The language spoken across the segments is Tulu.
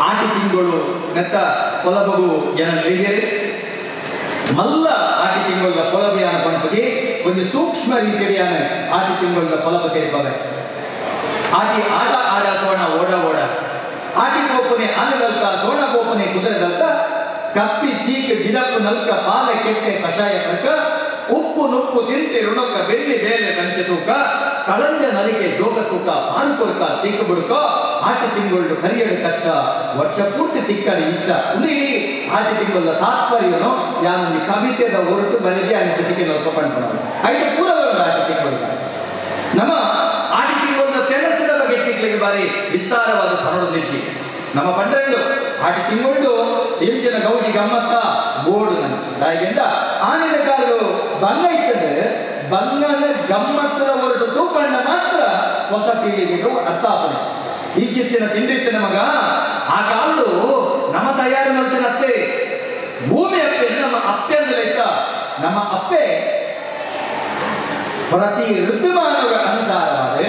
ಆಟಿ ತಿಂಗಳು ನೆತ್ತ ಪೊಲಬಗು ಜನ ಲೈದೇರು ಮಲ್ಲ ಆಟಿ ತಿಂಗಳ ಪೊಲಬಿಯಾನ ಪಂಪುಗೆ ಒಂದು ಸೂಕ್ಷ್ಮ ರೀತಿಯಾನ ಆಟಿ ತಿಂಗಳ ಪೊಲಬ ತೆರಿಪವೆ. ಆಟಿ ಆಟ ಆಡ ಸೋಣ ಓಡ ಓಡ ಆಟಿ ಕೋಪನೆ ಆನೆದಲ್ಕ ಸೋಣ ಕೋಪನೆ ಕುದುರೆದಲ್ಕ ಕಪ್ಪಿ ಸೀಕ್ ಗಿಡಪ್ಪು ನಲ್ಕ ಪಾಲ ಕೆಟ್ಟೆ ಕಷಾಯ ಕರ್ಕ ಉಪ್ಪು ನುಪ್ಪು ತಿಂತೆ ಋಣಕ್ಕ ಬೆಲ್ಲಿ ಬೇಲೆ ಕಂಚೆ ತೂಕ ಕಳಂಜ ನಲಿಕೆ ಜೋಗ ತೂಕ ಪಾನ್ ಕೊರ್ಕ ಸೀಕು ಬುಡುಕ ಆಟಿ ತಿಂಗಳು ಕರಿಯಡು ಕಷ್ಟ ವರ್ಷ ಪೂರ್ತಿ ತಿಕ್ಕರಿ ಇಷ್ಟ. ಇಡೀ ಆಟಿ ತಿಂಗಳ ತಾತ್ಪರ್ಯನು ಯಾನಲ್ಲಿ ಕವಿತೆದ ಹೊರಟು ಬರೆದಿ ಆನೆ ತಿಕ್ಕೆ ನಲ್ಕ ಪಂಡ್ಪಣ ಐದು ಪೂರವಲ್ಲ ಆಟಿ ತಿಂಗಳು. ನಮ್ಮ ಆಟಿ ತಿಂಗಳ ತೆನಸದ ಬಗ್ಗೆ ತಿಕ್ಲಿಗೆ ಬಾರಿ ವಿಸ್ತಾರವಾದ ಪನೊಡೊಂದಿಜ್ಜಿ. ನಮ್ಮ ಪಂಡ್ರೆಂಡು ಆಟಿ ತಿಂಗಳು ಇಂಚಿನ ಗೌಜಿ ಗಮ್ಮತ್ತ ಬೋಡು ನನ್ನ ದಾಯಿಗೆಂದ ಆನಿನ ಕಾಲು ಬಂಗ ಇತ್ತಂದ್ರೆ ಬಂಗನ ಗಮ್ಮತ್ತದ ಹೊರಟು ತೂಕಂಡ ಮಾತ್ರ ಹೊಸ ಪೀಳಿಗೆಗೂ ಅರ್ಥ ಆಪನೆ. ಈ ಚಿತ್ತಿನ ತಿಂದಿತ್ತಿನ ಮಗ ಆ ಕಾಲು ನಮ್ಮ ತಯಾರಿ ಮಾಡ್ತೇನೆ ಭೂಮಿ ಅಪ್ಪೆ ನಮ್ಮ ಅಪ್ಪೆ ಅಂದ್ರೆ ಇತ್ತ ನಮ್ಮ ಅಪ್ಪೆ ಪ್ರತಿ ಋತುಮಾನದ ಅನುಸಾರವಾದ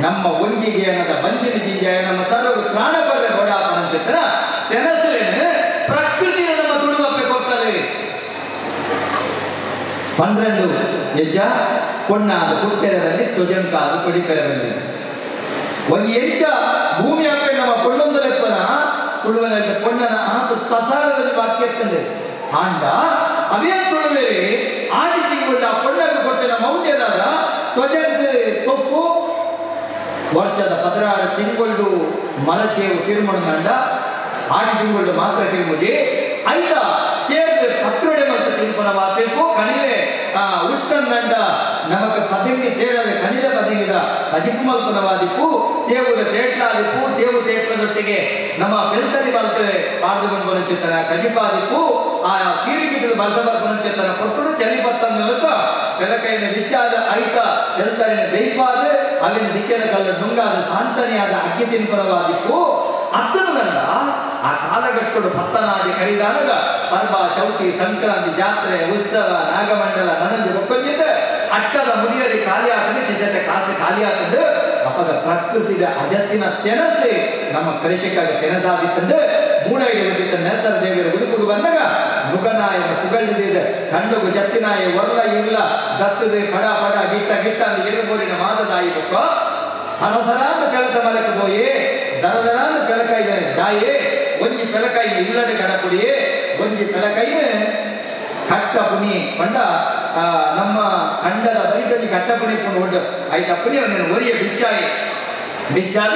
ನಮ್ಮ ಒಂಜಿಗೆ ಅನ್ನದ ಬಂಜಿನ ಜಿಂಜಾಯ ನಮ್ಮ ಸರ್ವಗೂ ಪ್ರಾಣ ಬರ್ರೆ ಬೋಡಾಪನಂಚಿತ್ರ ತೆನಸಲೇನೆ ಪ್ರಕೃತಿಯ ನಮ್ಮ ತುಳುವಪ್ಪೆ ಕೊಡ್ತಾರೆ. 12 ಹೆಜ್ಜ ಕೊಣ್ಣಾದ ಕುಟ್ಟೆರರಲ್ಲಿ ತೊಜಂಕಾದ ಕೊಡಿಪೆರರಲ್ಲಿ ಒಂದು ಹೆಜ್ಜ ಭೂಮಿ ಅಪ್ಪೆ ನಮ್ಮ ಕೊಳ್ಳೊಂದಲೆಪ್ಪನ ತುಳುವನ ಪೊಣ್ಣನ ಆತು ಸಸಾರದಲ್ಲಿ ವಾಕ್ಯ ಎತ್ತಂದೆ ಆಂಡ ಅವೇ ತುಳುವೇರಿ ಆಟಿ ತಿಂಗಳ ಪೊಣ್ಣಗೆ ಕೊಟ್ಟಿನ ಮೌಲ್ಯದಾದ ತೊಜಂಕ ತೊಪ್ಪು ವರ್ಷದ 16 ತಿಂಗಳು ಮಲಚೇವು ತೀರ್ಮಣಂಡ ಆಟಿ ತಿಂಗಳು ಮಾತ್ರ ತಿರುಮುಜಿ ಐದ ಸೇರ್ದು ಪತ್ರೊಡೆ ಮತ್ತು ತಿನ್ಪನ ವಾತಿಪ್ಪು ಕಣಿಲೆ ಉಷ್ಣಂಡ ನಮಗ ಪದಂಗಿ ಸೇರದೆ ಕಣಿಲೆ ಪದಂಗಿದ ಅಜಿಪ್ಪಮಲ್ಪನವಾದಿಪ್ಪು ತೇವುದ ತೇಟ್ಲಾದಿಪ್ಪು ತೇವು ತೇಟ್ಲದೊಟ್ಟಿಗೆ ನಮ್ಮ ಬೆಲ್ತರಿ ಬಲ್ತದೆ ಪಾರ್ದು ಬಂದು ಕಜಿಪಾದಿಪ್ಪು ಆ ಕೀರಿಗಿಟ್ಟದ ಬರ್ಸ ಬರ್ಪನಂಚಿತ್ತನ ಕೊಟ್ಟುಡು ಚಲಿ ಬತ್ತಂದ ಬೆಲಕೈನ ಬಿಚ್ಚಾದ ಐತ ಬೆಲ್ತರಿನ ದೈಪಾದ ಅಲ್ಲಿನ ದಿಕ್ಕಿನ ಕಲ್ಲ ನುಂಗಾದ ಸಾಂತನಿಯಾದ ಅಕ್ಕಿ ತಿನ್ಪನವಾದಿಪ್ಪು ಅತ್ತನದಂಡ ಆ ಕಾಲಗಟ್ಟುಡು ಪತ್ತನಾದಿ ಕರಿದಾನಗ ಪರ್ವ ಚೌತಿ ಸಂಕ್ರಾಂತಿ ಜಾತ್ರೆ ಉತ್ಸವ ನಾಗಮಂಡಲ ನನಂಜಿ ಒಕ್ಕೊಂಜಿದ್ದ ಅಟ್ಟದ ಮುಡಿಯರಿ ಖಾಲಿ ಆತಂದು ಕಿಸೆತೆ ಕಾಸು ಖಾಲಿ ಆತಂದು ಅಪ್ಪದ ಪ್ರಕೃತಿದ ಅಜತ್ತಿನ ತೆನಸೆ ನಮ್ಮ ಕೃಷಿಕಾಗ ತೆನಸಾದಿತ್ತಂದು ಮೂಡೈಗೆ ಗೊತ್ತಿತ್ತ ನೆಸರ ದೇವಿಯರ ಉಡುಪುಗು ಬಂದಾಗ ನುಗನಾಯನ ಪುಗಳ್ದಿದೆ ಕಂಡುಗು ಜತ್ತಿನಾಯ ಒರ್ಲ ಇರ್ಲ ದತ್ತದೆ ಪಡ ಪಡ ಗಿಟ್ಟ ಗಿಟ್ಟ ಅಂದು ಎರುಬೋರಿನ ಮಾದದಾಯಿ ಬೊಕ್ಕ ಸರಸರಾದ ಪೆಳಕ ಮಲಕ ಪೋಯಿ ದರದರಾದ ಪೆಳಕಾಯಿ ದಾಯೇ ಒಂಜಿ ಪೆಳಕಾಯಿ ಇಲ್ಲಡೆ ಕಡಪುಡಿಯೇ ಒಂಜಿ ಪೆಳಕಾಯಿನ ಕಟ್ಟ ಪುಣಿ ಪಂಡ ನಮ್ಮ ಕಂಡದ ಬರಿಟೊಂಜಿ ಕಟ್ಟ ಪುಣಿ ಪುಣಿ ಉಂಟು ಐತ ಪುಣಿ ಒಂದಿನ ಒರಿಯ ಬಿಚ್ಚಾಯಿ ಬಿಚ್ಚಾದ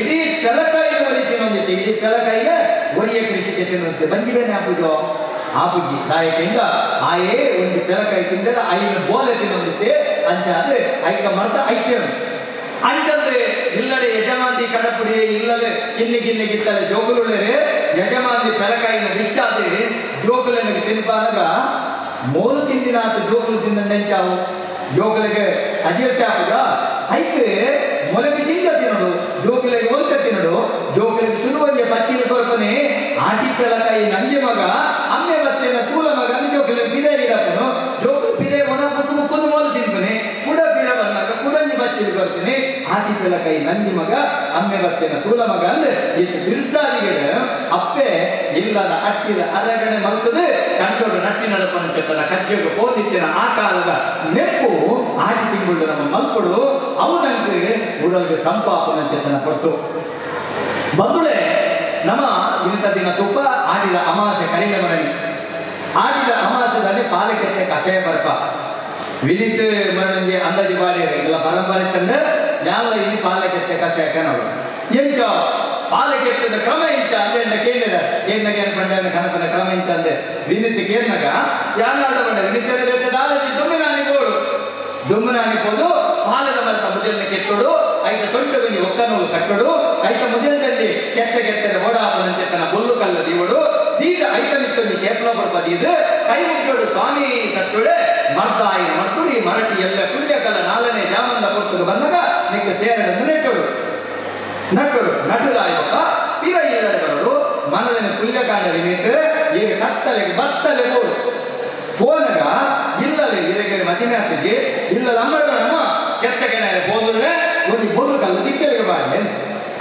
ಇಡೀ ಪೆಳಕಾಯಿ ಒರಿ ತಿನ್ನೊಂದಿತ್ತು. ಇಡೀ ಪೆಳಕಾಯಿಗೆ ಒರಿಯ ಕೃಷಿಗೆ ತಿನ್ನೊಂದಿತ್ತು. ಬಂದಿವೇನೆ ಆಪುಜೋ ಆಪುಜಿ ತಾಯಿಕೆಂಡ ಆಯೇ ಒಂದು ಪೆಳಕಾಯಿ ತಿಂದಡ ಐನ ಬೋಲೆ ತಿನ್ನೊಂದಿತ್ತೆ ಅಂಚಾದ ಐಕ ಮರ್ತ ಐತೇನು ಅಂಚಂದ್ರೆ ಇಲ್ಲಡೆ ಯಜಮಾಂದಿ ಕಡಪುಡಿ ಇಲ್ಲದೆ ಕಿನ್ನಿ ಗಿನ್ನಿ ಗಿತ್ತಲೆ ಜೋಕುಲುಳ್ಳೇರೆ ಯಜಮಾಂದಿ ಪೆಲಕಾಯಿನ ಬಿಚ್ಚಾದೆ ಜೋಕುಲನಿಗೆ ತಿನ್ಪಾನಗ ಮೋಲು ತಿಂದಿನಾತ ಜೋಕುಲು ತಿಂದಂಡೆಂಚಾವು ಜೋಕುಲಿಗೆ ಅಜೀರ್ತಿ ಆಪುಗ ಐಕೆ ಮೊಲಗೆ ಜಿಂಜ ತಿನ್ನೋಡು ಜೋಕುಲಿಗೆ ಒಂತ ತಿನ್ನೋಡು ಜೋಕುಲಿಗೆ ಸುರುವಂಜೆ ಪಚ್ಚಿನ ಕೊರಪನೆ ಆಟಿ ಪೆಲಕಾಯಿ ನಂಜೆ ಮಗ ಅಮ್ಮೆ ಬತ್ತೇನ ತೂಲ ಮಗ ಜೋಕುಲಿಗೆ ಪಿದೆ ಇರಪ್ಪನು ಜೋಕುಲು ಪಿದೆ ಒಣ ಪುಟ್ಟು ಮುಕ್ಕುದು ಮೋಲು ತಿನ್ಪನೆ ಕುಡ ಪಿರ ಬಂದಾಗ ಕುಡಂಜಿ ಬಚ್ಚಿಲು ಕೊರ್ತೀನಿ ಆಟಿ ಪೆಲಕಾಯಿ ನಂಜಿ ಮಗ ಅಮ್ಮೆ ಬತ್ತೇನ ತೂಲ ಮಗ ಅಂದ್ರೆ ಇತ್ತು ಬಿರ್ಸಾದಿಗೆ ಅಪ್ಪೆ ಇಲ್ಲದ ಅಟ್ಟಿದ ಅರಗಣೆ ಮಲ್ತದೆ ಕಂಡೋಡು ನಟ್ಟಿ ನಡಪನ ಚೆತ್ತನ ಕಜ್ಜೆಗೆ ಪೋತಿತ್ತಿನ ಆ ಕಾಲದ ನೆಪ್ಪು ಆಟಿ ತಿಂಗಳು ನಮ್ಮ ಮಲ್ಪಡು ಅವನಂಗೆ ಉಡಲ್ಗೆ ಸಂಪಾಪನ ಚೆತ್ತನ ಕೊಟ್ಟು ಬಂದುಳೆ ನಮ್ಮ ಇಂಥ ದಿನ ತುಪ್ಪ ಆಡಿದ ಅಮಾಸೆ ಕರಿನ ಮರಣಿ ಆಡಿದ ಅಮಾಸೆದಲ್ಲಿ ಪಾಲಕೆತ್ತೆ ಕಷಾಯ ಬರ್ಪ ವಿನಿತ್ ಮರಣಂಗೆ ಅಂದಾಜು ಬಾರಿ ಎಲ್ಲ ಪರಂಪರೆ ತಂಡ ಯಾಲ ಇಲ್ಲಿ ಪಾಲಕೆತ್ತೆ ಕಷಾಯ ಕನೋಡು ಎಂಚ ಪಾಲಕೆತ್ತದ ಕ್ರಮ ಇಂಚ ಅಂದೆ ಕೇಳಿದ ಕೇಂದ್ರಗೆ ಅನ್ಕೊಂಡೆ ಕನಕನ ಕ್ರಮ ಇಂಚ ಅಂದೆ ವಿನಿತ್ ಕೇರ್ನಗ ಯಾರು ಬಂಡೆ ವಿನಿತ್ ದಾಲಜಿ ದುಮ್ಮಿನಾನಿ ಬೋಡು ದುಮ್ಮನಾನಿ ಪೋದು ಪಾಲದ ಮರತ ಮುದೆಲ್ನ ಕೆತ್ತೋಡು ಐತ ಸೊಂಟಗುಂಜಿ ಒಕ್ಕನೂಲು ಕಟ್ಟೋಡು ಐತ ಮುದೆಲ್ದಲ್ಲಿ ಕೆತ್ತ ಕೆತ್ತನೆ ಓಡಾಪನಂಚೆತ್ತನ ಬೊಲ್ಲು ಕಲ್ಲ ದೀವಡು ದೀದ ಐತ ಮಿತ್ತೊಂಜಿ ಕೇಪ್ಲ ಬರ್ಪ ದೀದ ಕೈ ಮುಗ್ಯೋಡು ಸ್ವಾಮಿ ಸತ್ತುಡೆ ಮರ್ದಾಯಿ ಮರ್ತುಡಿ ಮರಟಿ ಎಲ್ಲ ಪುಣ್ಯಕಲ್ಲ ನಾಲ್ನೇ ಜಾಮಂದ ಕೊಡ್ತದ ಬಂದಾಗ ನಿಕ್ಕ ಸೇರಡನ್ನು ನೆಟ್ಟೋಡು ನಟ್ಟೋಡು ನಟುದಾಯಪ್ಪ ಪಿರ ಇಲ್ಲದೆ ಬರೋಡು ಮನದನ್ನು ಪುಣ್ಯಕಾಂಡ ವಿನಿಟ್ ಏರು ಕತ್ತಲೆಗೆ ಬತ್ತಲೆ ಬೋಡು ಫೋನಗ ಇಲ್ಲಲೆ ಇರಗೆ ಮದಿಮೆ ಆಗ್ತಿದ್ವಿ ಇಲ್ಲ ನಮ್ಮ ಕೆತ್ತಗೆನಾರೆ ಪೋದುಳ್ಳೆ ಒಂದು ಬೊಲ್ಲು ಕಲ್ಲು ದಿಕ್ಕಲಿಗೆ ಬಾಡ್ಲೆ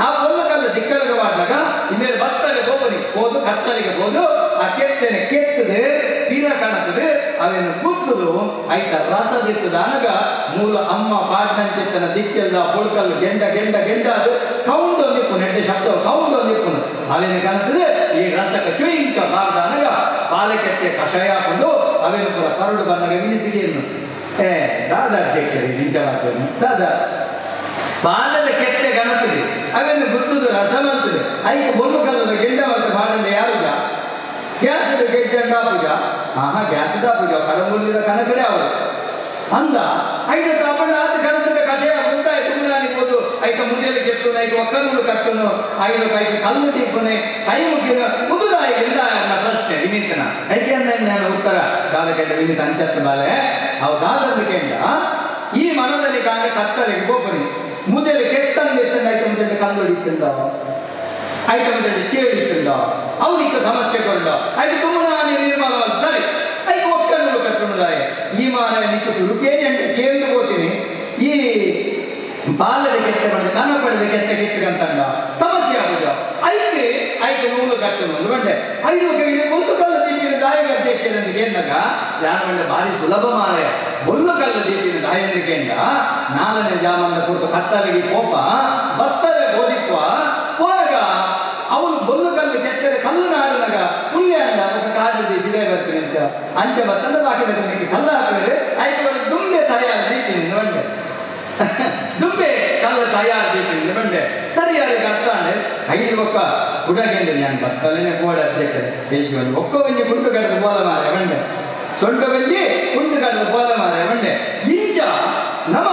ಆ ಬೊಲ್ಲು ಕಲ್ಲು ದಿಕ್ಕಲಿಗೆ ಬಾಡ್ಲಾಗ ಇಮೇಲೆ ಕತ್ತಲಿಗೆ ಹೋದು ಆ ಕೆತ್ತನೆ ಕೆತ್ತದೆ ಪೀರ ಕಾಣುತ್ತದೆ ಅವೇನು ಕೂತದು ಐತ ರಸದಿತ್ತದ ಅನಗ ಮೂಲ ಅಮ್ಮ ಪಾಡ್ನಂಚಿತ್ತನ ದಿಕ್ಕೆಲ್ಲ ಬುಳ್ಕಲ್ಲು ಗೆಂಡ ಗೆಂಡ ಗೆಂಡ ಅದು ಕೌಂಡ್ ಒಂದಿಪ್ಪುನು ಎಡ್ಡೆ ಶಬ್ದ ಕೌಂಡ್ ಒಂದಿಪ್ಪುನು ಅವೇನು ಕಾಣುತ್ತದೆ ಈ ರಸಕ ಚುಯಿಂಕ ಬಾರ್ದ ಅನಗ ಬಾಲಕೆಟ್ಟೆ ಕಷಾಯ ಹಾಕೊಂಡು ಅವೇನು ಪೂರ ಕರಡು ಬಂದಾಗ ವಿನಿತಿಗೆಯನ್ನು ಏ ದಾದಾ ಅಧ್ಯಕ್ಷರೇ ನಿಂಚ ಮಾಡ್ತೇನೆ ದಾದಾ ಬಾಲದ ಕೆತ್ತೆ ಗಣತದೆ ಅವೇನು ಗುರ್ತದು ರಸ ಮಾಡ್ತದೆ ಐಕ ಬೊಲ್ಲು ಕಲ್ಲದ ಗೆಂಡ ಮತ್ತೆ ಬಾರಂಡ ಯಾರುಗ ಗ್ಯಾಸದ ಗೆಡ್ಡ ಪೂಜ ಆಹಾ ಗ್ಯಾಸದ ಪೂಜ ಕಡಮುಲ್ಲಿದ ಕನಕಡೆ ಅವರು ಅಂದ ಐದು ತಾಪಣ್ಣ ಆತ ಕನಕದ ಕಷಾಯ ಮುಂತಾಯ ತುಂಬಿದಾನಿಬೋದು ಐಕ ಮುಂದೆಲ್ಲ ಕೆತ್ತುನು ಐಕ ಒಕ್ಕನೂರು ಕಟ್ಟುನು ಐದು ಐಕ ಕಲ್ಲು ತಿಪ್ಪುನೆ ಕೈ ಮುಗಿನ ಮುದುದಾಯಿಗಿಂದ ನನ್ನ ಪ್ರಶ್ನೆ ವಿನೀತನ ಐಕೆ ನಾನು ಉತ್ತರ ದಾದ ಕೆಂಡ ವಿನೀತ ಅಂಚತ್ತ ಬಾಲೆ ಅವು ದಾದಂದು ಕೆಂಡ ಈ ಮನದಲ್ಲಿ ಕಾಂಡ ಕತ್ತಲೆಗೆ ಗೋಪುನಿ ಮುಂದೆಲ್ಲ ಕೆಟ್ಟಂದು ಐಕ ಮುಂದೆ ಕಲ್ಲು ಹಿಡಿತಂದ ಐಕ ಮುಂದೆ ಚೇಳಿತ್ತಂದ ಅವನಿಗೆ ಸಮಸ್ಯೆ ಕೊಂಡ ಐದು ತುಂಬ ನಿರ್ಮಾಣವಾದ ಸರಿ ಐಕ ಒಕ್ಕನೂರು ಕಟ್ಟುಂಡಾಯ ಈ ಮಾರ ನಿಕ್ಕು ಸುರುಕೇರಿ అంటే ಕೇಂದ್ರ ಹೋಗ್ತೀನಿ ಈ ಬಾಲದ ಕೆತ್ತೆ ಮಾಡಿ ಕನ ಪಡೆದ ಕೆತ್ತೆ ಕೆತ್ತಗಂತಂಡ ಸಮಸ್ಯೆ ಆಗುದು ಐದು ಐದು ನೂಲು ಕಟ್ಟುನು ಒಂದು ಬಂಡೆ ಐದು ಕೈಲಿ ಒಂದು ಕಲ್ಲು ದೀಪಿನ ದಾಯಿಗೆ ಅಧ್ಯಕ್ಷರೊಂದಿಗೆ ಏನಾಗ ಯಾರು ಬಂಡೆ ಭಾರಿ ಸುಲಭ ಮಾರೆ ಒಂದು ಕಲ್ಲು ದೀಪಿನ ದಾಯೊಂದಿಗೆ ನಾಲ್ನೇ ಜಾಮನ್ನ ಕೂರ್ತು ಕತ್ತಲಿಗೆ ಕೋಪ ಬತ್ತಲೆ ಗೋದಿಪ್ಪ ಹೋದಾಗ ಅವನು ಬೊಲ್ಲು ಕಲ್ಲು ಕೆತ್ತರೆ ಕಲ್ಲು ನಾಡಿನಾಗ ಪುಣ್ಯ ಅಂದ ಅದಕ್ಕೆ ಕಾಜು ಬಿಡೇ ಬರ್ತೀನಿ ಅಂತ ಅಂಚೆ ಬತ್ತಂದ್ರೆ ಬಾಕಿ ಕಲ್ಲು ಹಾಕಿದರೆ ಐದು ದುಂಬೆ ತಯಾರು ದೀಪಿನ ಬಂಡೆ ದುಂಬೆ ಕಲ್ಲು ತಯಾರು ದೀಪಿನ ಬಂಡೆ ಸರಿಯಾಗಿ ಕರ್ತಾಂಡೆ ಐದು ಒಕ್ಕ ಹುಡಗೆಂಡು ನಾನು ಬತ್ತಲೇನೆ ಬೋರ್ಡ್ ಅಧ್ಯಕ್ಷ ಬೇಜಿ ಒಂದು ಒಕ್ಕ ಗಂಜಿ ಕುಂಟು ಕಡೆದು ಬೋಲ ಮಾರೆ ಬಂಡೆ ಸೊಂಟು ಗಂಜಿ ಕುಂಟು ಕಡೆದು ಬೋಲ ಮಾರೆ ಬಂಡೆ ಇಂಚ ನಮ್ಮ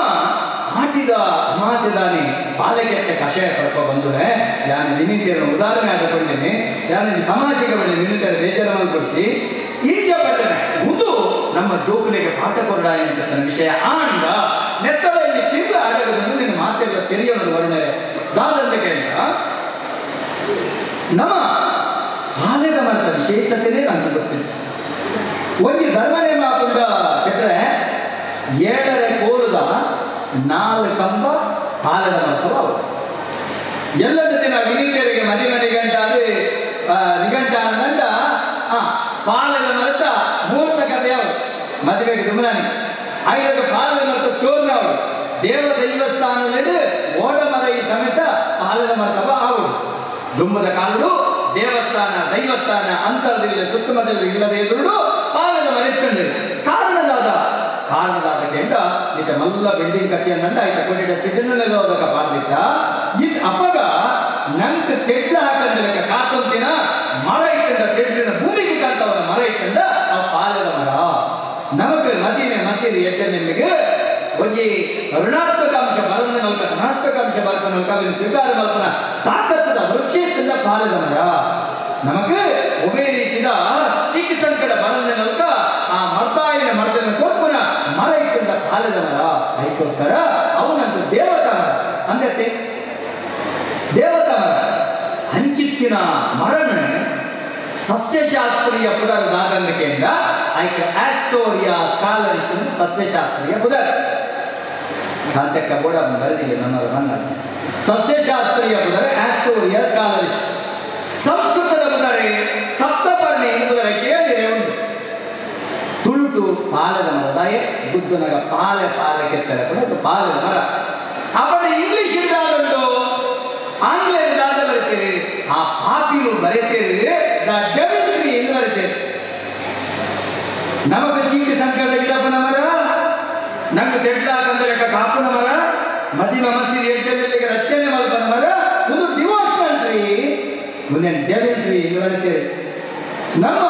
ಆಟಿದ ಅಮಾಸೆದಾನಿ ಬಾಲಕೆಟ್ಟೆ ಕಷಾಯ ಪಡ್ಕೊ ಬಂದ್ರೆ ನಾನು ವಿನೀತಿಯನ್ನು ಉದಾಹರಣೆ ಆದಕೊಂಡಿನಿ ನಾನು ತಮಾಷೆಗೆ ಬಂದೆ ವಿನೀತಿಯರ ಬೇಜಾರು ಮಾಡ್ಕೊಡ್ತಿ ಇಂಚ ಪಟ್ಟನೆ ಒಂದು ನಮ್ಮ ಜೋಕುಲಿಗೆ ಪಾಠ ಕೊರಡ ಎಂತ ವಿಷಯ ಆಂಡ ನೆತ್ತಡೆಯಲ್ಲಿ ತಿರ್ಲ ಆಡಗದು ನಿನ್ನ ಮಾತೆಲ್ಲ ತೆರೆಯೋದು ವರ್ಣನೆ ದಾದಂದಿಗೆ ನಮ್ಮ ಬಾಲ್ಯದ ಮರದ ವಿಶೇಷತೆನೇ ನನಗೆ ಗೊತ್ತಿತ್ತು. ಒಂದು ಧರ್ಮನೇ ಮಾಕೊಂಡ ಶೆಟ್ರೆ ಏಳರೆ ಕೋಲದ ನಾಲ್ಕು ಕಂಬ ಬಾಲ್ಯದ ಮರ್ತವ ಅವು ಎಲ್ಲದ ದಿನ ವಿನೀತರಿಗೆ ಮದಿ ಮನಿಗಂಟ ಅದು ನಿಘಂಟ ಅಂದ ಆ ಪಾಲದ ಮರತ ಮೂರ್ತ ಕಥೆಯವರು ಮದುವೆಗೆ ದುಮನಾನಿ ಐದಕ್ಕೆ ಪಾಲದ ಮರತ ಸ್ಟೋರ್ನವರು ದೇವ ದೈವಸ್ಥಾನದಲ್ಲಿ ಓಡಮರ ಈ ಸಮೇತ ಪಾಲದ ಮರತವ ಅವರು ದುಂಬದ ಕಾಲರು ದೇವಸ್ಥಾನ ದೈವಸ್ಥಾನ ಅಂತರದಿಲ್ಲ ಸುತ್ತಮುತ್ತಲು ಇಲ್ಲದೆ ಇದ್ರು ಪಾಲದ ಮರ ಎತ್ಕೊಂಡಿರು ಕಾರಣದಾದ ಕಾರಣದಾದ ಕೆಂಡ ಈತ ಮಲ್ಲ ಬಿಲ್ಡಿಂಗ್ ಕಟ್ಟಿ ಅಂದ ಆಯ್ತ ಕೊಟ್ಟಿದ್ದ ಸಿದ್ದನಲ್ಲೆಲ್ಲ ಹೋದಕ ಪಾರ್ದಿತ್ತ ಇದು ಅಪ್ಪಗ ನಂಗೆ ತೆಡ್ಲ ಹಾಕಂದಲಕ್ಕ ಕಾತಂತಿನ ಮರ ಇತ್ತಂದ ತೆಡ್ಲಿನ ಭೂಮಿಗೆ ಕಾಣ್ತವನ ಮರ ಇತ್ತಂದ ಆ ಪಾಲದ ಮರ ನಮಕ್ ಮದಿಮೆ ಮಸೀದಿ ಎಡ್ಡನೆಲ್ಲಿಗೆ ಒಂಜಿ ಋಣಾತ್ಮಕ ಅಂಶ ಬರಂದ ನಲ್ಕ ಧನಾತ್ಮಕ ಅಂಶ ಬರ್ಕ ನಲ್ಕ ಅದನ್ನು ಸ್ವೀಕಾರ ಮಲ್ಪನ ತಾಕತ್ತದ ವೃಕ್ಷ ಇತ್ತಂದ ಪಾಲದ ಮರ ನಮಕ್ ಒಬ್ಬೇ ರೀತಿದ ಸಿಕ್ಕ ಸಂಕಟ ಬರಂದ ನಲ್ಕ ಆ ಮರ್ತಾಯಿನ ಮರ್ದನ ಕೊರ್ಪುನ ಮರ ಇತ್ತಂದ ಪಾಲದ ಮರ ಅದಕ್ಕೋಸ್ಕರ ಅವನಂತ ದೇವತಾ ಮರ ಅಂದ್ರೆ ದೇವತಾ ಮರ ಅಂಚಿತ್ತಿನ ಮರಣ ಸಸ್ಯಶಾಸ್ತ್ರೀಯ ಪುದರ್ ದಾದಂದಕೆಂದ ಐಕೆ ಆಸ್ಟೋರಿಯಾ ಸ್ಕಾಲರಿಶ್ ಸಸ್ಯಶಾಸ್ತ್ರೀಯ ಪುದರ್ ಕಾಂತಕ್ಕ ಬೋಡ ಬರೆದಿಲ್ಲ ನನ್ನ ನನ್ನ ಸಸ್ಯಶಾಸ್ತ್ರೀಯ ಪುದರ್ ಆಸ್ಟೋರಿಯಾ ಸ್ಕಾಲರಿಶ್ ಸಂಸ್ಕೃತದ ಪುದರೆ ಸಪ್ತಪರ್ಣಿ ಪುದರ ಕೇಳಿರೆ ಉಂಟು ತುಳುಟು ಪಾಲದ ಮರದಾಯ ಬುದ್ಧನಗ ಪಾಲೆ ಪಾಲೆ ಕೆತ್ತಲೆ ಕೂಡ ಪಾಲದ ಮರ ಅವನ ಇಂಗ್ಲಿಷ್ ಇದ್ದಾದಂದು ಆಂಗ್ಲದಾದ ಬರೀತೀರಿ ಆ ಪಾಪಿಲು ಬರೀತೀರಿ the devil tree ಎಂದು ಬರೀತೀರಿ. ನಮಗ ಸೀಕ ಸಂಕಟ ಗಿಡಪ್ಪನ ಮರ ನಂಗೆ ತೆಡ್ಲಾಕಂದ್ರೆ ಕಾಪುನ ಮರ ಮದಿಮ ಮಸೀದಿ ಎಡ್ಡಲಿಗೆ ರಚನೆ ಮಲ್ಪನ ಮರ ಒಂದು ಡಿವೋಷನಲ್ ಟ್ರೀ ಮುಂದೆ ಡೆವಿಲ್ ಟ್ರೀ ಎಂದು ಬರೀತೀರಿ. ನಮ್ಮ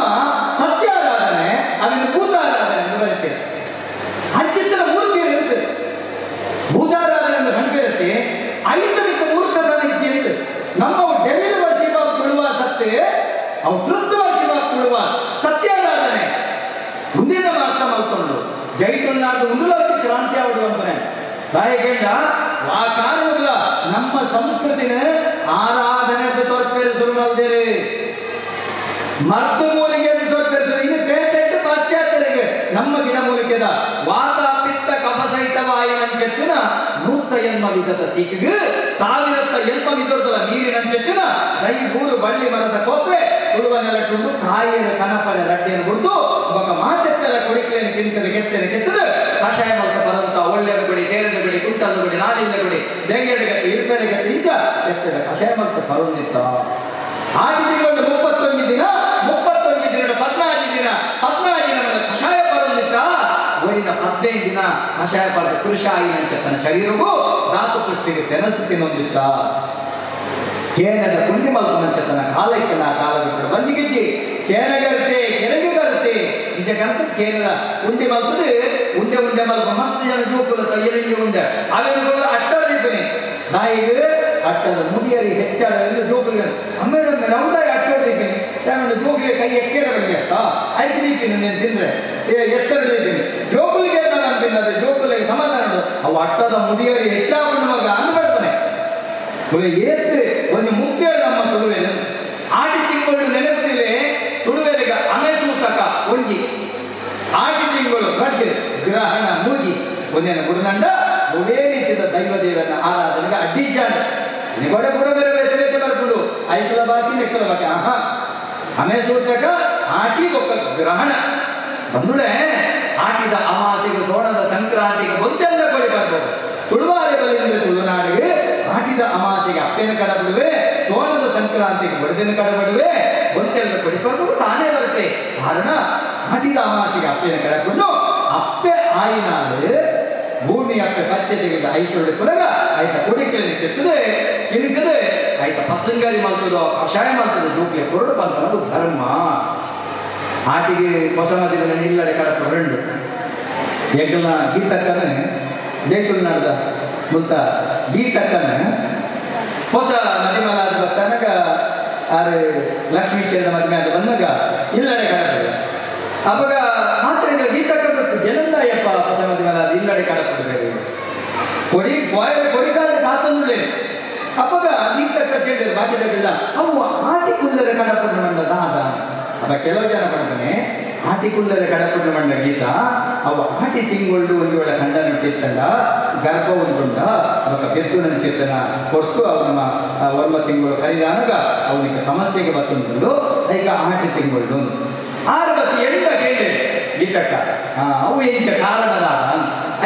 ಸತ್ಯಾರಾಧನೆ ಅದನ್ನು ಭೂತಾರಾಧನೆ ಎಂದು ಬರೀತೀರಿ. ಅಂಚಿತರ ಮೂರ್ತಿ ಇರ್ತದೆ ಭೂತಾರಾಧನೆ ಎಂದು ಕಣ್ಪಿರುತ್ತೆ ಐದನಿಕ ಮೂರ್ತತನ ಇತ್ತು ನಮ್ಮ ಡೆವಿಲ್ ವರ್ಷಿಪ್ ಆಫ್ ತುಳುವ ಸತ್ತೆ ಅವು ಟ್ರುತ್ ವರ್ಷಿಪ್ ಆಫ್ ತುಳುವ ಸತ್ಯಾರಾಧನೆ ಮುಂದಿನ ಅರ್ಥ ಮಾಡ್ಕೊಂಡು ಜೈತುಲ್ನಾಡು ಮುಂದುವರೆದ ಕ್ರಾಂತಿ ಆವಡು ಅಂತಾನೆ ಬಾಯಿಗೆಂಡ ಆ ಕಾರಣಗಳ ನಮ್ಮ ಸಂಸ್ಕೃತಿನ ಆರಾಧನೆ ತೋರ್ಪೇರು ಶುರು ಮಾಡಿದೇರಿ ಮರ್ತು ಮೂಲಿಕೆ ತೋರ್ಪೇರು ಇನ್ನು ಪೇಟೆಂಟ್ ಪಾಶ್ಚಾತ್ಯರಿಗೆ ನಮ್ಮ ಗಿಡ ಮೂಲಿಕೆದ ವಾತ ಪಿತ್ತ ಕಫ ಸಹಿತವಾಯಿನಂచెತ್ತಿನ ನೂತ ಎನ್ಮ ವಿಧದ ಸೀಕಿಗೆ ಸಾವಿರತ್ತ ಎನ್ಮ ವಿಧದ ನೀರಿನಂచెತ್ತಿನ ದೈಬೂರು ಬಳ್ಳಿ ಮರದ ಕೊಪ್ಪೆ ತುಳುವನೆಲ್ಲ ಕಾಯಿಯನ್ನು ಕನಪಡೆ ರಡ್ಡಿಯನ್ನು ಬಿಡ್ದು ಒಬ್ಬ ಮಾತೆತ್ತೆಲ್ಲ ಕೊಡಿಕ್ಲೇನು ಕಿಂತದ ಕೆತ್ತನೆ ಕೆತ್ತದ ಕಷಾಯ ಮಲ್ತ ಬರಂತ ಒಳ್ಳೆಯದ ಗುಡಿ ತೇರದ ಗುಡಿ ಕುಂಟದ ಗುಡಿ ನಾನಿಲ್ಲ ಗುಡಿ ದೆಂಗೆದ ಗತಿ ಇರ್ಪೆದ ಗತಿ ಇಂಚ ಎತ್ತದ ಕಷಾಯ ಮಲ್ತ ಬರೊಂದಿತ್ತ. ಆಟಿ ತಿಂಗಳು 31 ದಿನ 31 ದಿನ 14 ದಿನ 14 ದಿನ ಕಷಾಯ ಬರೊಂದಿತ್ತ. ಒರಿನ 15 ದಿನ ಕಷಾಯ ಪಡೆದ ಕೃಷಾಯಿನಂಚ ತನ್ನ ಶರೀರಗೂ ಧಾತು ಪುಷ್ಟಿಗೆ ತೆನಸು ತಿನ್ನೊಂದಿತ್ತ. ಕೇನದ ಪುಣ್ಯ ಮಲ್ಪನಂಚ ತನ್ನ ಕಾಲಕ್ಕೆಲ್ಲ ಕಾಲ ಬಿಟ್ಟರು ಬಂದಿಗಿಜ್ಜಿ ಕೇನಗರ್ತೆ ಕೆರಗೆಗರ್ತೆ ನಿಜ ಕಣತ ಕೇನದ ಉಂಡೆ ಮಲ್ಪದು ಉಂಡೆ ಉಂಡೆ ಮಲ್ಪ ಮಸ್ತ್ ಜನ ಜೋಕುಲ ತಯ್ಯರಿಂಡಿ ಉಂಡೆ ಅವೆಲ್ಲ ಅಟ್ಟಡಿದ್ದೀನಿ ನಾಯಿಗೆ ಅಟ್ಟದ ಮುಡಿಯರಿ ಹೆಚ್ಚಾಡ ಜೋಕುಲು ಅಮ್ಮೇಲೆ ನೌದಾಯಿ ಅಟ್ಟಡಿದ್ದೀನಿ ಯಾಕಂದ್ರೆ ಜೋಕಿಗೆ ಕೈ ಎಕ್ಕೇರ ಬಂದಿ ಅತ್ತ ಐದು ನೀತೀನಿ ನೀನು ತಿಂದರೆ ಎತ್ತರದಿದ್ದೀನಿ ಜೋಕುಲಿಗೆ ನಾನು ತಿನ್ನದೆ ಜೋಕುಲಿಗೆ ಸಮಾಧಾನ ಅವು ಅಟ್ಟದ ಮುಡಿಯರಿ ಹೆಚ್ಚಾಗೊಂಡು ಮಗ ಅಂದು ಬರ್ತಾನೆ. ಏತ್ ಒಂದು ಮುಖ್ಯ ನಮ್ಮ ತುಳುವೆ ಆಟಿ ತಿಂಗಳು ನೆನಪಿದೆ ತುಳುವೆರೆಗ ಅಮೆಸೂತಕ ಒಂಜಿ ಆಟಿ ತಿಂಗಳು ಗಡ್ಡೆ ಗ್ರಹಣ ಮೂಜಿ ಒಂದೇನ ಗುರುದಂಡ ಒಳ್ಳೆ ರೀತಿಯ ದೈವ ದೇವರನ್ನ ಆರಾಧನೆಗೆ ಅಡ್ಡಿ ಜಾಣ ನಿಗೊಡೆ ಕೂಡ ಬೇರೆ ಬೇರೆ ಬೇರೆ ಬರ್ಕೊಂಡು ಐಕಲ ಬಾಕಿ ನೆಕ್ಕಲ ಬಾಕಿ ಆಹಾ ಅಮೆಸೂತಕ ಆಟಿ ಒಕ್ಕ ಗ್ರಹಣ ಬಂದುಡೆ ಆಟಿದ ಅಮಾಸೆಗೆ ಸೋಣದ ಸಂಕ್ರಾಂತಿಗೆ ಒಂದೆಲ್ಲ ಕೊಡಿ ಬರ್ಬೋದು. ತುಳುವಾರೆ ಬಲಿಂದ್ರೆ ತುಳುನಾಡಿಗೆ ಆಟಿದ ಅಮಾಸೆಗೆ ಅಪ್ಪೆನ ಕಡಬಿಡುವೆ, ಸೋಣದ ಸಂಕ್ರಾಂತಿಗೆ ಬಡದಿನ ಕಡಬಿಡುವೆ, ಒಂದೆಲ್ಲ ಕೊಡಿ ಬರ್ಬೇಕು ತಾನೇ ಬರುತ್ತೆ. ಕಾರಣ ಆಟಿದ ಅಮಾಸೆಗೆ ಅಪ್ಪೆನ ಕಡಕೊಂಡು ಅಪ್ಪೆ ಆಯಿನಾಳು ಭೂಮಿ ಅಪ್ಪೆ ಪತ್ತೆ ತೆಗೆದ ಐಶ್ವರ್ಯ ಪುರಗ ಆಯ್ತ ಕೊಡಿಕೆಯನ್ನು ಕೆತ್ತದೆ ಕಿಣಕದೆ ಆಯ್ತ ಪಸಂಗರಿ ಮಾಡ್ತದೋ ಕಷಾಯ ಮಾಡ್ತದೋ ಜೋಕ್ಲೆ ಕೊರಡು ಬಂತನದು ಧರ್ಮ. ಆಟಿಗೆ ಹೊಸ ಮದಿಗಳ ನಿಲ್ಲಡೆ ಕಡಪ ರೆಂಡು ಎಂಕಲ್ನ ಗೀತಕ್ಕನೆ ಜೈತುಳ್ನಾಡ್ದ ಮುಲ್ತ ಗೀತಕ್ಕನೆ ಹೊಸ ಮದಿಮಲಾದ ಬರ್ತನಗ ಆರು ಲಕ್ಷ್ಮೀಶ್ವರದ ಮದುವೆ ಆದ ಬಂದಾಗ ಇಲ್ಲಡೆ ಕಡಪ ಅವಾಗ ಮಾತ್ರ ಗೀತಕ್ಕ ಗೊತ್ತು ಜನಂದಾಯಪ್ಪ ಹೊಸ ಮದಿಮಲಾದ ಇಲ್ಲಡೆ ಕಡಪಡ್ಬೇಕು ಕೊಡಿ ಕೊಡಿಕಾಲ ಕಾತೊಂದುಳ್ಳೇನು ಅವಾಗ ಗೀತಕ್ಕ ಕೇಳಿದ್ರು ಬಾಕಿದಾಗೆಲ್ಲ ಅವು ಆಟಿ ಕುಲ್ಲರೆ ಕಡಪಡ್ಡ ಮಂಡ ದಾದ. ಅಪ್ಪ ಕೆಲವು ಜನ ಪಡ್ತಾನೆ ಆಟಿ ಕುಲ್ಲರೆ ಕಡಪಡ್ಡ ಮಂಡ ಗೀತ ಅವು ಆಟಿ ತಿಂಗಳು ಒಂದು ವೇಳೆ ಕಂಡ ನುಟ್ಟಿತ್ತಂಡ ಗರ್ಭ ಉಂಟುಂಡ ಅವಾಗ ಪೆದ್ದು ನಂಚೇತನ ಕೊಟ್ಟು ಅವನ 9 ತಿಂಗಳು ಕೈದಾನಾಗ ಅವನಿಗೆ ಸಮಸ್ಯೆಗೆ ಬತ್ತುಂಟು ಈಗ ಆಟಿ ತಿಂಗಳು ಆರು ಬತ್ತಿ ಎಂಟ ಕೇಳಿ ಗೀತಕ್ಕ ಅವು ಎಂಚ ಕಾರಣದ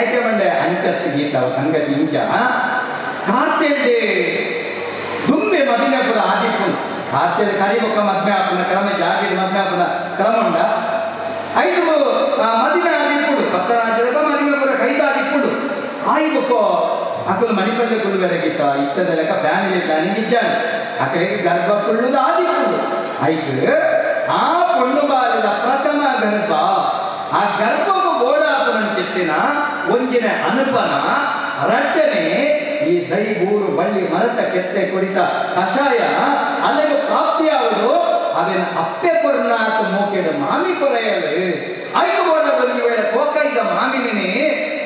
ಐಕೆ ಮಂಡೆ ಅಂಚತ್ತು ಗೀತ ಅವು ಸಂಗತಿ ಇಂಚ ಕಾರ್ತೆಲ್ದೆ ದುಂಬೆ ಮದಿನಪುರ ಆದಿಪ್ಪು ಕಾರ್ತೆಲ್ ಕರಿಬೊಕ್ಕ ಮದ್ಮೆ ಆಪುನ ಕ್ರಮ ಜಾಗಿಡ್ ಮದ್ಮೆ ಆಪುನ ಕ್ರಮ ಉಂಡ ಐದು ಮದಿಮೆ ಆದಿಪ್ಪುಡು ಪತ್ತರಾಜ್ಯದ ಮದಿಮೆಪುರ ಕೈದಾದಿಪ್ಪುಡು ಆಯ್ಬೊಕ್ಕ ಅಕಲು ಮಣಿಪಂದೆ ಕುಳ್ಳುವೆರೆ ಗೀತ ಇತ್ತದ ಲೆಕ್ಕ ಫ್ಯಾಮಿಲಿ ಪ್ಲಾನಿಂಗ್ ಇಜ್ಜಾನೆ ಅಕಲಿಗೆ ಗರ್ಭ ಕುಳ್ಳುದು ಆದಿಪ್ಪುಡು ಆಯ್ತು. ಆ ಪೊಣ್ಣು ಬಾಲದ ಪ್ರಥಮ ಗರ್ಭ ಆ ಗರ್ಭವು ಬೋಡಾಪುನ ಚಿತ್ತಿನ ಒಂಜಿನ ಅನುಪನ ರಟ್ಟನೆ ಈ ದೈಬೂರು ಬಳ್ಳಿ ಮರತ ಕೆತ್ತೆ ಕುಡಿತ ಕಷಾಯ ಅಲ್ಲಿಗೆ ಪ್ರಾಪ್ತಿಯಾವುದು ಅವೇನ ಅಪ್ಪೆ ಕೊರ್ನಾಥ ಮೋಕೆಡ ಮಾಮಿ ಕೊರೆಯಲು ಐದು ಬೋಡ ಒಂದು ವೇಳೆ ಕೋಕೈದ ಮಾಮಿನೇ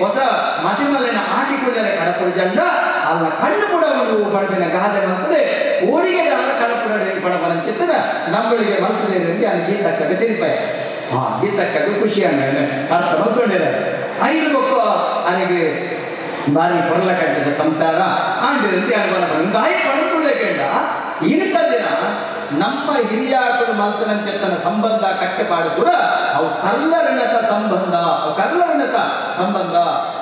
ಹೊಸ ಮದಿಮಲೆನ ಆಟಿಕೊಳ್ಳಲೆ ಕಡಪುಡು ಜಂಡ ಅಲ್ಲ ಕಣ್ಣು ಕೂಡ ಒಂದು ಪಡಪಿನ ಗಾದೆ ಬರ್ತದೆ ಓಡಿಗೆ ಅಲ್ಲ ಕಡಪುಡ ಪಡಪನ ಚಿತ್ತದ ನಮ್ಮಗಳಿಗೆ ಮಲ್ತದೆ ಅಲ್ಲಿ ಗೀತಕ್ಕ ತಿರುಪಾಯ ಆ ಗೀತಕ್ಕದು ಖುಷಿಯನ್ನು ಅರ್ಥ ಮಲ್ಕೊಂಡಿದ್ದಾರೆ. ಐದು ಮಕ್ಕಳು ಅಲ್ಲಿಗೆ ಬಾರಿ ಪೊರಲ ಕಟ್ಟಿದ ಸಂಸಾರ ಆಂಡ್ ಗಾಯ ಪಡೆದುಕೊಳ್ಳೆ ಕೇಳ ಇನಿತ ದಿನ ನಮ್ಮ ಹಿರಿಯಾಕಳು ಮಲ್ತನಂಚೆತ್ತನ ಸಂಬಂಧ ಕಟ್ಟೆಪಾಡು ಕೂಡ ಅವು ಕಲ್ಲರಿಣತ ಸಂಬಂಧ ಅವು ಕಲ್ಲರಿಣತ ಸಂಬಂಧ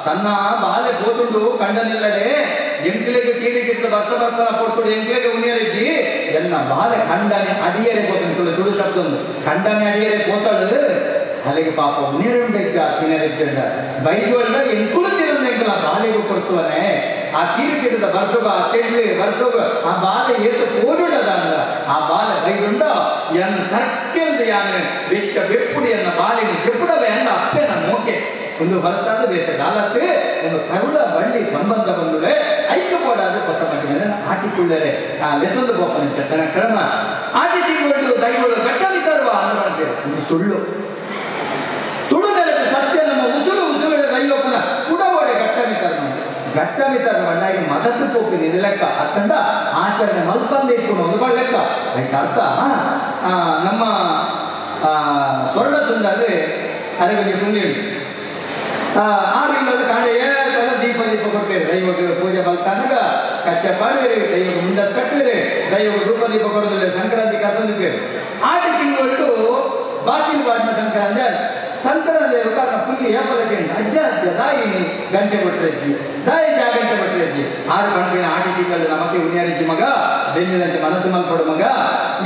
ತನ್ನ ಬಾಲೆ ಗೋತುಂಡು ಕಂಡನಿಲ್ಲಡೆ ಎಂಕ್ಲೆಗೆ ಚೀರಿಗಿಟ್ಟ ವರ್ಷ ಬರ್ತನ ಕೊಡ್ಕೊಡು ಎಂಕ್ಲೆಗೆ ಉನಿಯರಿಜ್ಜಿ ಎನ್ನ ಬಾಲೆ ಖಂಡನೆ ಅಡಿಯರೆ ಗೋತುಂಡು ತುಳು ಶಬ್ದ ಒಂದು ಖಂಡನೆ ಅಡಿಯರೆ ಕೋತಳು ಅಲ್ಲಿಗೆ ಪಾಪ ಉನಿಯರುಂಡೆಕ್ಕ ತಿನ್ನರಿದ್ದ ಬೈದುವಲ್ಲ ಎಂಕುಳು ತಿರುಂದೆಂಕಲ ಬಾಲೆಗೂ ಕೊಡ್ತುವನೆ ಆ ತೀರ್ಪಿಡದ ಬರ್ಸೋಗ ಆ ತೆಡ್ಲಿ ಬರ್ಸೋಗ ಆ ಬಾಲೆ ಏತು ಕೋಡುಡದ ಅಂದ ಆ ಬಾಲೆ ಬೈದುಂಡ ಎನ್ನ ತರ್ಕೆಂದು ಯಾನು ಬೆಚ್ಚ ಬೆಪ್ಪುಡಿ ಎನ್ನ ಬಾಲಿನ ಜೆಪ್ಪುಡವೆ ಅಂದ ಅಪ್ಪೆನ ಮೋಕೆ ಒಂದು ಹೊರತಾದ ಬೇತ ಕಾಲಕ್ಕೆ ಒಂದು ಕರುಳ ಬಳ್ಳಿ ಸಂಬಂಧ ಬಂದುವೆ ಐಕ್ಯ ಕೋಡಾದ ಹೊಸ ಮಗಿನ ಆಟಿಕೊಳ್ಳರೆ ಆ ಲೆತ್ತೊಂದು ಗೋಪನ ಚಟ್ಟನ ಕ್ರಮ ಆಟಿ ತಿಂಗಳು ದೈವಳು ಗಟ್ಟಲಿ ತರುವ ಅನ್ನುವಂತೆ ಒಂದು ಸುಳ್ಳು ತುಳುನೆಲಕ್ಕೆ ಸತ್ಯ ನಮ್ಮ ಉಸುರು ಉಸುರುಗಳ ದೈವಪ್ಪನ ಕುಡವಡೆ ಗಟ್ಟಮಿ ತರುವ ಗಟ್ಟಮಿ ತರುವ ಅಣ್ಣಾಗಿ ಮದತ್ತು ಪೋಪಿನ ಇದು ಲೆಕ್ಕ ಅತ್ತಂಡ ಆಚರಣೆ ಮಲ್ಪಂದೆ ಇಟ್ಕೊಂಡು ಒಂದು ಲೆಕ್ಕ ಆಯ್ತು ಅರ್ಥ. ನಮ್ಮ ಸ್ವರ್ಣ ಸುಂದರ್ರೆ ಅರವಿಗೆ ಪುಣ್ಯ ಆರು ಇಲ್ಲದ ಕಾಂಡ ಏಳೆಲ್ಲ ದೀಪ ದೀಪ ಕೊಡ್ತೇವೆ ದೈವಕ್ಕೆ ಪೂಜೆ ಬಲ್ತಾನಾಗ ಕಚ್ಚ ಪಾಡುವಿರಿ ದೈವಕ್ಕೆ ಮುಂಡಸ್ ಕಟ್ಟುವಿರಿ ದೈವಕ್ಕೆ ಧೂಪ ದೀಪ ಕೊಡೋದಿಲ್ಲ ಸಂಕ್ರಾಂತಿ ಕರ್ತಂದಿದ್ದೇವೆ. ಆಟ ಇಂಗೆ ಏಪಲಕ್ಕೆ ಅಜ್ಜ ಅಜ್ಜ ದಾಯಿ ಗಂಟೆ ಕೊಟ್ಟರಜ್ಜಿ ದಾಯಿ ಜಾ ಗಂಟೆ ಕೊಟ್ಟರಜ್ಜಿ ಆರು ಪಂಪಿನ ಆಟಿ ತಿಂಗಳು ನಮಕ್ಕೆ ಉಣ್ಯಾರಜ್ಜಿ ಮಗ ಬೆನ್ನಿನಂತೆ ಮನಸ್ಸು ಮಲ್ಪಡು ಮಗ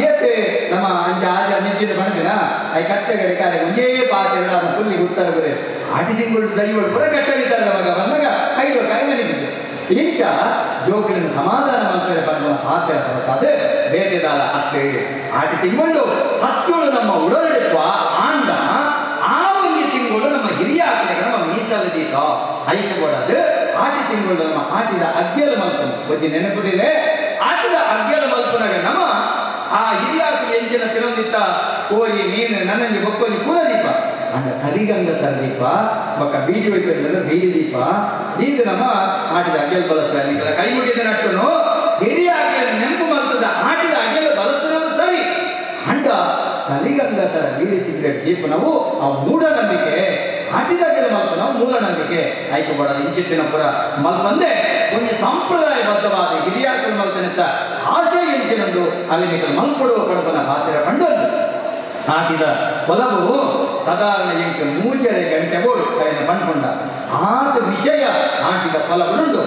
ಏತೆ ನಮ್ಮ ಅಂಚ ಆಜ ನಿಜ್ಜಿದ ಪಣಪಿನ I ಕಟ್ಟೆಗಡೆ ಕಾರ್ಯ ಒಂಜೇ ಪಾತ್ರೆ ಪುಲ್ಲಿ ಉತ್ತರ ಬರೆ ಆಟಿ ತಿಂಗಳು ದೈವಳು ಪುರ ಕಟ್ಟವಿದ್ದಾರದ ಮಗ ಬಂದಾಗ ಐದು ಕಾಯಿ ನನಗೆ ಇಂಚ ಜೋಕಿನ ಸಮಾಧಾನ ಮಾಡ್ತಾರೆ ಪಂಪನ ಪಾತ್ರೆ ಬರ್ತದೆ ಬೇತೆದಾಲ ಅತ್ತೆ ಆಟಿ ತಿಂಗಳು ಸತ್ಯಗಳು ನಮ್ಮ ಉಡಲೆಪ್ಪ ಆಂಡ ಆ ಒಂದು ತಿಂಗಳು ನಮ್ಮ ಹಿರಿಯ ಆಕಳಿಗೆ ನಮ್ಮ ಮೀಸಲು ದೀತ ಐಕೆ ಆಟಿ ತಿಂಗಳು ನಮ್ಮ ಆಟಿದ ಅಗ್ಗೆಲ ಮಲ್ಪನು ಒಂಜಿ ನೆನಪುದಿದೆ ಆಟಿದ ಅಗ್ಗೆಲ ಮಲ್ಪನಾಗ ನಮ್ಮ ಆ ಹಿರಿಯ ಆಕಳಿ ಎಂಚಿನ ತಿನ್ನೊಂದಿತ್ತ ಕೋಳಿ ಮೀನು ನನ್ನಂಜಿ ಬೊಕ್ಕೊಂಜಿ ಪೂರ ದೀಪ ಅಂಡ ಕಲಿಗಂಗ ಸರ್ ದೀಪ ಬೊಕ್ಕ ಬೀಜ ಹೋಯ್ತಾರೆ ಬೀಜ ದೀಪ ದೀಪ ನಮ್ಮ ಆಟಿದ ಅಗ್ಗೆಲ್ ಬಳಸ್ತಾರೆ ನಿಂಗೆಲ್ಲ ಕೈ ಮುಗಿದ ನಟ್ಟುನು ಹಿರಿಯ ಆಕಳಿನ ನೆನಪು ಮಲ್ತದ ಆಟಿದ ಅಗ್ಗೆಲ ಬಳಸೋದು ಸರಿ ಅಂಡ ಕಲಿಗಂಗ ಸರ ಬೀಡಿ ಸಿಗರೇಟ್ ದೀಪ ನಾವು ಆ ಮೂಢನಂಬಿಕೆ ಆಟಿದಾಗೆಲ್ಲ ಮಲ್ಪ ನಾವು ಮೂಢನಂಬಿಕೆ ಆಯ್ಕೆ ಬಡದು ಇಂಚಿತ್ತಿನ ಪುರ ಮಲ್ಪಂದೆ ಒಂದು ಸಂಪ್ರದಾಯಬದ್ಧವಾದ ಹಿರಿಯಾಕಲು ಮಲ್ತನೆತ್ತ ಆಶಯ ಇಂಚಿನೊಂದು ಅವಿನಿಕಲ್ ಮಲ್ಪಡುವ ಕಡಪನ ಪಾತ್ರ ಕಂಡದ್ದು ಆಟಿದ ಹೊಲವು ಸಾಧಾರಣ ಎಂಟು ಮೂಜರೆ ಗಂಟೆ ಬೋಡು ಕೈನ ಪಣ್ಕೊಂಡ ಆತ ವಿಷಯ ಆಟಿದ ಫಲವನ್ನುಂಟು.